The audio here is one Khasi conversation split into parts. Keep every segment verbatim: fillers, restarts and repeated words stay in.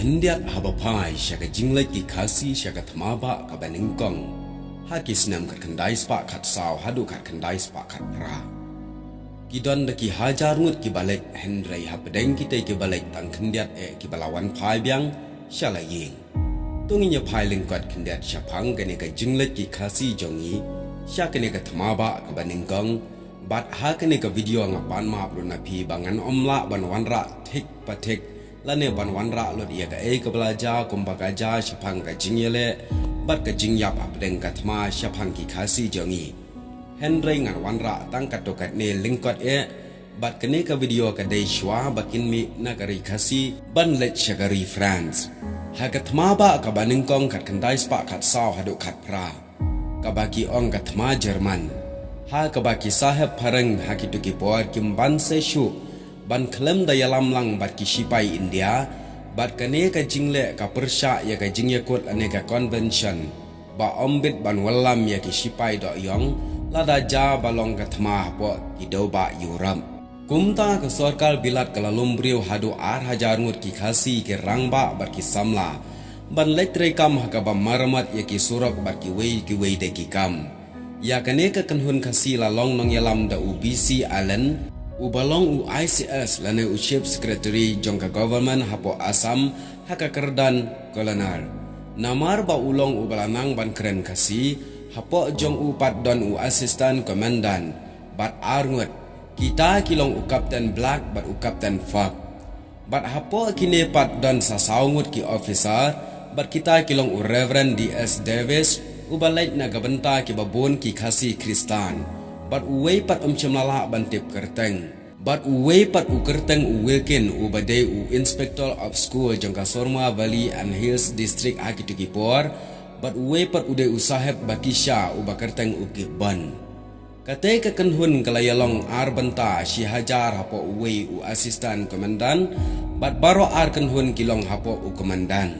Khyndiat haba phai sha ka jingleit ki Khasi sha ka thma bah kaba nyngkong ha ki snem khatkhyndai spah khatsaw haduh khatkhyndai spah khatphra, ki don da ki hajar ngut kiba leit, hynrei hapdeng kitei kiba leit tang khyndiat eh kiba la wan phai biang sha la ïing. To ngin ïa phai lyngkot khyndiat shaphang kane ka jingleit ki Khasi jong ngi sha kane ka thma bah kaba nyngkong. Bad ha kane ka video nga pan map ruh na phi ba ngan ym lah ban wanrah thik pa thik lane ban wanrah lut ïa kaei kaba la jia kumba ka jia shaphang ka jingïaleh bad ka jingïap hapdeng ka thma shaphang ki Khasi jong ngi. Hynrei ngan wanrah tang katto katne lyngkot eh. Bad kane ka video ka dei shuwa ba kin mih na ka ri Khasi ban leit sha ka ri France ha ka thma bah kaba nyngkong khatkhyndai spah khatsaw haduh khatphra, kaba ki ong ka thma German, ha kaba ki sahep phareng ha kito ki por kim banse shuh ban khlem da ïalam lang bad ki shipai India. Bad kane ka jingleh ka pyrshah ïa ka jingïakut lane ka convention ba ym bit ban wallam ïa ki shipai dohïong lada jia ba long ka thma hapoh ki dewbah Europe. Kumta ka sorkar Bilat ka la lum briew haduh ar hajar ngut ki Khasi, ki rangbah bad ki samla ban leit treikam ha kaba maramat ïa ki surok bad kiwei kiwei de ki kam. Ïa kane ka kynhun Khasi la long nongïalam da u B C Allen, uba long u I C S lane u Chief Secretary jong ka government hapoh Assam ha ka kyrdan Colonel. Namar ba u long uba la nang ban kren Khasi, hapoh jong u pat don u Assistant Commandant bad ar ngut, kita ki long u Captain Black bad u Captain Fox. Bad hapoh kine pat don sa saw ngut ki officer, bad kita ki long u Reverend D S Davis, uba leit na ka bynta kiba bun ki Khasi Khristan, bad uwei pat ym shym la lah ban tip kyrteng. Bad uwei pat u kyrteng u Wilkin, uba dei u Inspector of School jong ka Sorma Valley and Hills District ha kito ki por, bad uwei pat u dei u Saheb Bakisha, uba kyrteng u Gibbon. Katei ka kynhun ka la ïalong ar bynta, shi hajar hapoh uwei u Assistant Commandant, bad baroh ar kynhun ki long hapoh u Commandant.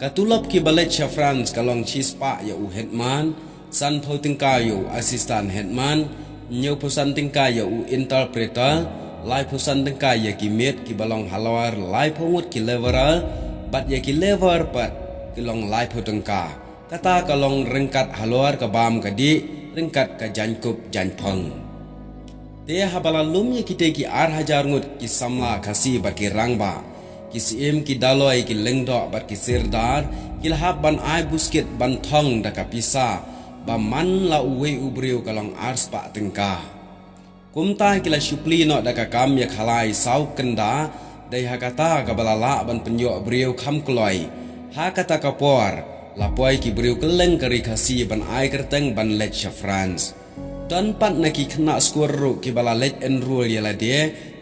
Ka tulop kiba leit sha France ka long shispah ïa u headman, sanphew tyngka ïa u assistant headman, hynñiewphew san tyngka ïa u interpreter, laiphew san tyngka ïa ki maid kiba long halor laiphew ngut ki laborer, bad ïa ki laborer pat ki long laiphew tyngka. Kata ka long ryngkat halor ka bam ka dih, ryngkat ka jaiñkup jaiñphong. Te haba la lum ïa kitei ki ar hajar ngut ki samla Khasi bad ki rangbah, ki syiem, ki daloi, ki lyngdoh bad ki sirdar ki la hap ban ai buskit ban thong da ka pisa ba man la uwei u briew ka long arspah tyngka. Kumta ki la shu plie noh da ka kam ïa khalai saw kynda, dei ha kata kaba la lah ban pynïoh briew kham kloi. Ha kata ka por la poi ki briew kylleng ka ri Khasi ban ai kyrteng ban leit sha France. Don pat na ki khynnah skul ruh kiba la leit enrol ïa lade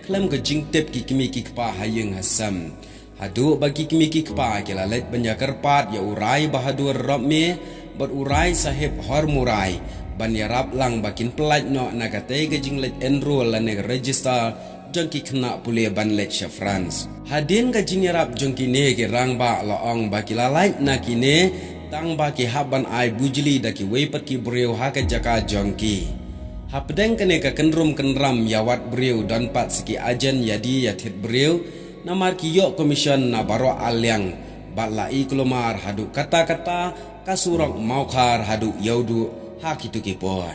khlem ka jingtip ki kmie ki kpa ha ïing ha sem. Haduh ba ki kmie ki kpa ki la leit ban ïa kyrpad ïa u Rai Bahadur Ropmie bad u Rai Sahib Hormurai ban ïarap lang ba kin pyllait noh na katei ka jingleit enrol lane register jong ki khynnah pule ban leit sha France. Hadien ka jingïarap jong kine ki rangbah la ong ba ki la lait na kine tang ba ki hap ban ai bujli da kiwei pat ki briew ha ka jaka jong ki. Hapdeng kane ka kynrum kynram ïa wad briew don pat sa ki ajen ïa die ïa thied briew, namar ki ïoh commission na baroh ar liang bad la i kulmar haduh katta katta ka surok Mawkhar haduh Ïewduh ha kito ki por.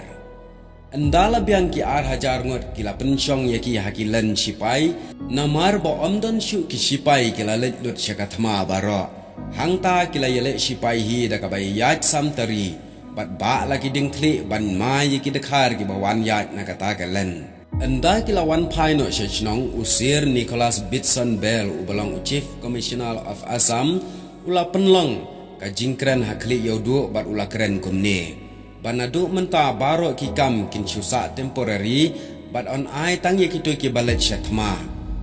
Ynda la biang ki ar hajar ngut ki la pynshong ïa ki ha ki len shipai, namar ba ym don shuh ki shipai ki la leit lut sha ka thma baroh. Hangta ki la ïaleh shipai hi da kaba ïaid samtari bad bah la ki diengkhlieh ban mai ïa ki dkhar kiba wan ïaid na kata ka len. Ynda ki la wan phai noh sha shnong, u Sir Nicholas Bitson Bell uba long u Chief Commissioner of Assam u la pynlong ka jingkren ha khlieh Ïewduh bad u la kren kumne. Ba naduh mynta baroh ki kam kin shu sah temporary bad yn ai tang ïa kito kiba leit sha thma.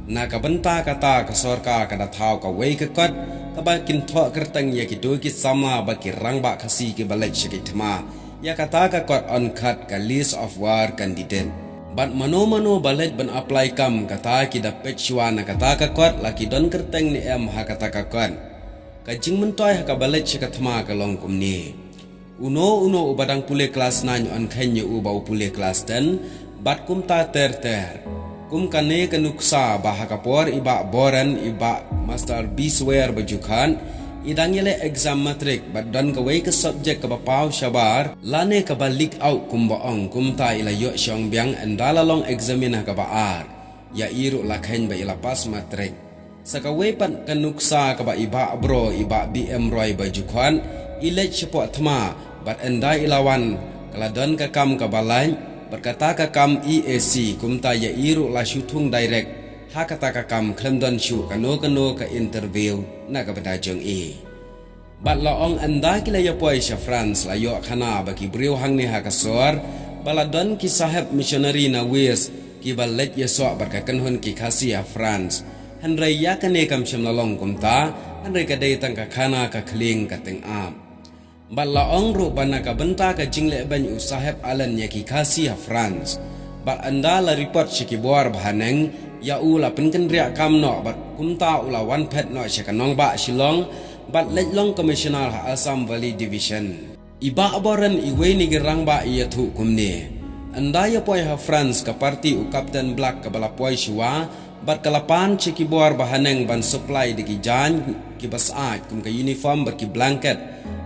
Na ka bynta kata ka sorkar ka da thaw kawei ka kot kaba kin thoh kyrteng ïa kito ki samla bad ki rangbah Khasi kiba leit sha ki thma. Ïa kata ka kot yn khot ka list of war candidate. Bad mano mano ba leit ban apply kam kata ki da peit shuwa na kata ka kot la ki don kyrteng ne em ha kata ka kot. Ka jingmyntoi ha kaba leit sha ka thma ka long kumne. Uno uno uba dang pule klas nine yn kheiñ ïa u ba u pule klas ten bad kumta ter ter. Kum kane ka nuksa ba ha ka por i Bah Boren, i Bah Master Biswer ba ju khan, i dang ïaleh exam matric bad don kawei ka subject kaba paw shabar lane kaba leak out kumba ong, kumta i la ïoh shong biang ynda la long examine ha kaba ar. Ïa i ruh la kheiñ ba i la pass matric. Sa kawei pat ka nuksa kaba i Bah Bro, i Bah B M Roy ba ju khan, i leit shapoh thma bad ynda i la wan ka la don ka kam kaba lait bad kata ka kam E A C, kumta ïa i ruh la shu thung direct ha kata ka kam khlem don shuh kano kano ka interview na ka bynta jong i. Bad la ong ynda ki la ïa poi sha France la ïoh khana ba ki briew hangne ha ka sor ba la don ki saheb missionary na Wales kiba leit ïasoh bad ka kynhun ki Khasi ha France. Hynrei ïa kane kam shym la long kumta, hynrei ka dei tang ka khana ka khlieng ka tyngab. Bad la ong ruh ba na ka bynta ka jingleh beiñ u Saheb Allen ïa ki Khasi ha France, bad ynda la report sha ki bor ba haneng, ïa u la pynkynriah kam noh bad kumta u la wan phet noh sha ka nongbah Shillong bad leit long commissioner ha Assam Valley Division. I Bah Boren iwei na ki rangbah i ïathuh kumne: Ynda ïa poi ha France ka party u Captain Black kaba la poi shuwa bad ka la pan sha ki bor ba haneng ban supply da ki jaiñ kiba syaid kum ka uniform bad ki blanket.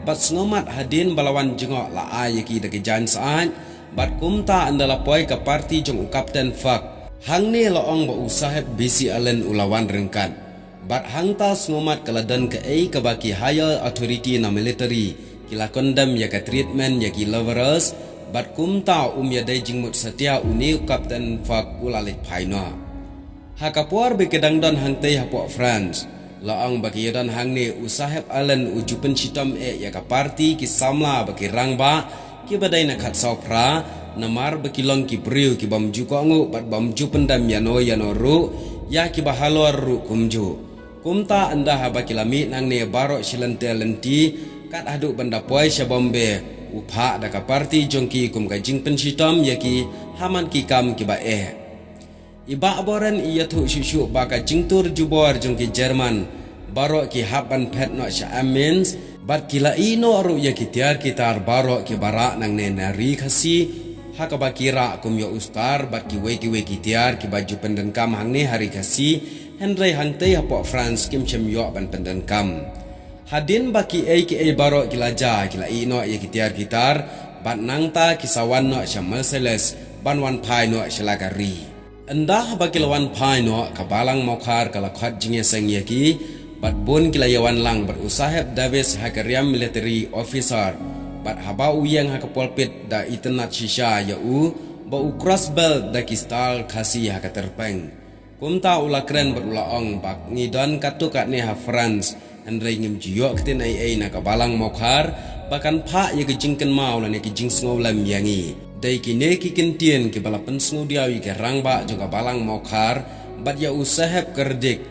Bad sngewmat hadien ba la wan jngoh la ai ïa ki da ki jaiñ syaid. Bad kumta ynda la poi ka party jong u Captain Fox, hangne la ong ba u Saheb B C Allen u la wan ryngkat. Bad hangta sngewmat ka la don kaei kaba ki higher authority na military ki la condemn ïa ka treatment ïa ki labourers, bad kumta um ïa dei jingmut satia une u Captain Fox u la leit phai noh. Ha ka por ba ki dang don hangtei hapoh France, la ong ba ki ïa don hangne u Saheb Allen u ju pynshitom eh ïa ka party ki samla bad ki rangbah kiba dei na khatsaw phra, namar ba ki long ki briew ki bym ju kohnguh bad bym ju pyndem ïano ïano ruh ïa kiba halor ruh kumjuh. Kumta ynda haba ki la mih nangne baroh shi lynter lynti, kat haduh ban da poi sha Bombay, u phah da ka party jong ki kum ka jingpynshitom ïa ki ha man ki kam kiba eh. I Bah Boren i ïathuh shuh shuh ba ka jingtur jubor jong ki German, baroh ki hap ban phet noh sha Amiens, bad ki la ïeh noh ruh ïa ki tiar ki tar baroh kiba rah nangne na ri Khasi, ha kaba ki rah kum ïa u Star bad kiwei kiwei ki tiar kiba ju pyndonkam hangne ha ri Khasi, hynrei hangtei hapoh France kim shym ïoh ban pyndonkam. Hadien ba kiei kiei baroh ki la jia, ki la ïeh noh ïa ki tiar ki tar, bad nangta ki sa wan noh sha Marseilles ban wan phai noh sha la ka ri. Ynda haba ki la wan phai noh, ka Balang Mawkhar ka la khot jingïaseng ïa ki, bad bun ki la ïa wan lang bad u Saheb Davis ha ka riam military officer, bad haba u ïeng ha ka pulpit da itynnad shisha ïa u, ba u cross belt da ki star Khasi ha ka tyrpeng. Kumta u la kren bad u la ong ba ngi don katto katne ha France, hynrei ngim ju ïoh ktien ei ei na ka Balang Mawkhar ba kan phah ïa ka jingkynmaw lane ka jingsngewlem ïa ngi. Dei kine ki kyntien kiba la pynsngewdiaw ïa ki rangbah jong ka Balang Mawkhar bad ïa u Saheb Kyrdic.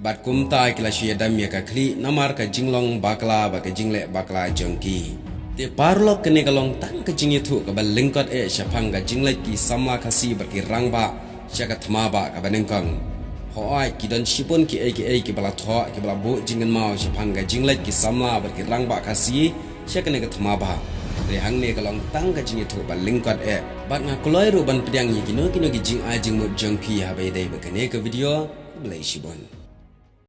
Bad kumta ki la shu ïadem ïa ka khlieh namar ka jinglong bakla bad ka jingleh bakla jong ki. Te paralok, kane ka long tang ka jingïathuh kaba lyngkot eh shaphang ka jingleit ki samla Khasi bad ki rangbah sha ka thma bah kaba nyngkong. Hooid, ki don shibun kiei kiei kiba la thoh, kiba la buh jingkynmaw shaphang ka jingleit ki samla bad ki rangbah Khasi sha kane ka thma bah. Te hangne ka long tang ka jingïathuh ba lyngkot eh. Bad nga kloi ruh ban pdiang ïa kino kino ki jingai jingmut jong phi haba ïadei bad kane ka video. Khublei shibun.